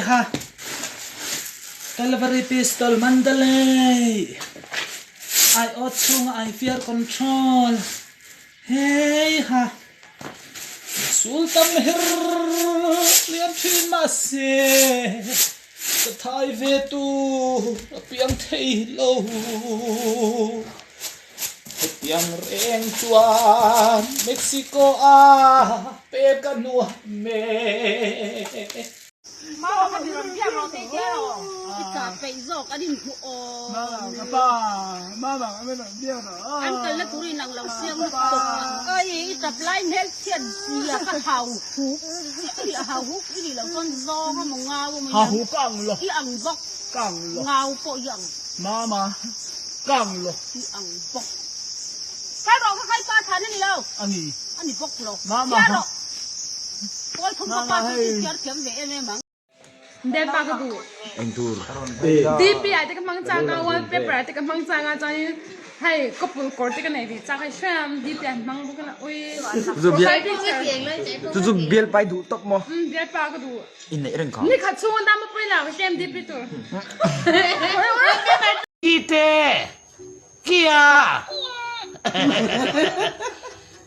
ha Calvary Pistol Mandalay Ai awt chhunga ai fear control Hei ha Sul tam her lian thin mahse ka thai ve tu a piang thei lo. Hetiang reng chuan Mexico a pek a nuam e. Depa ka duh. Engtur. DP ah te ka hmang chak a, wallpaper ah te ka hmang chak a, chuanin hei couple kawr te ka nei ve chak a, hriam DP ah hmang bawk ila ui. Profile picture. Chu chu bialpa i duh tawp maw? Umm bialpa ka duh. I neih reng kha. Ni khat chhung a dam a pawi lo ka tlem DP tur. Kite! Kia!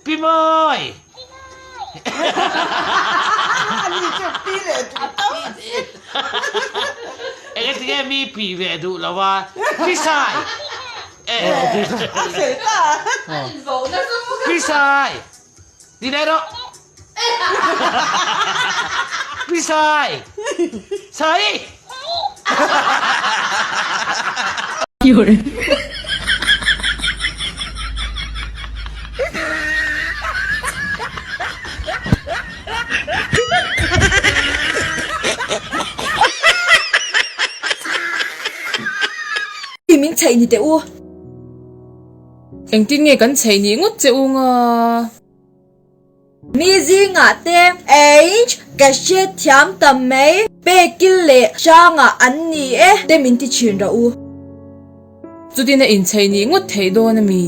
Pi Mawi! Enge tinge mi pi ve duh lo a? Pi Sai! Pi Sai! Ti leh rawh! Pi Sai! Sai! Min chheih ni teh u. Engtin nge kan chheih nih ngawt che u nga? Mi zingah te Einch ka hrethiam ta mai, Pekil leh Hrangah an ni e te min ti thin rah u. Chutin a inchei nih ngawt theih dawn a mi?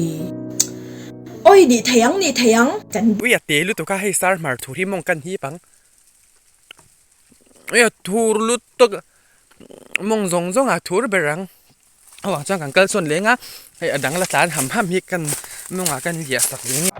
Awi nih thei ang nih thei ang. Kan. Ui a te lutuk a hei sar hmar thur hi mawng kan hip ang. Ui a thur lutuk mawng zawng zawng a thur ber ang. Aw ah chuan kan kal sawn leng a hei a dang la tlan ham ham hi kan hnungah kan liah sak ve nge.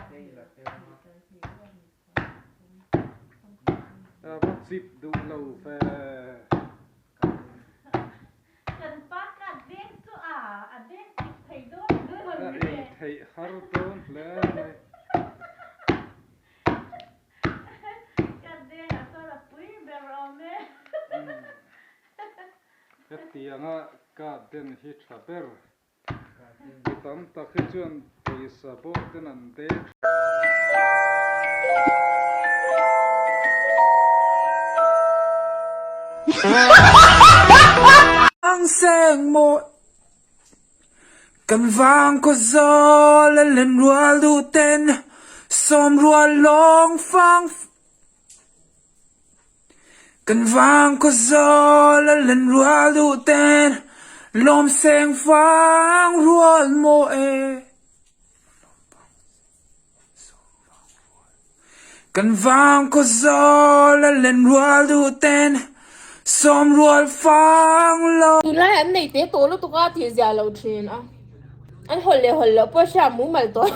Hetianga garden hi tha ber. Mi tam tak hi chuan pawisa bawr ten an deng. Ang seng maw Kan vang khaw zawl a len rual duh ten sawm rual lawng fang Kan vang khaw zawl a len rual duh ten lawm seng fang rual maw e. Kan vang khaw zawl a len rual duh ten sawm rual fang lo. Tunlai an nei te tawh lutuk a tih zia lo thin a, an hawlh leh hawlh loh pawh hria mumal tawh.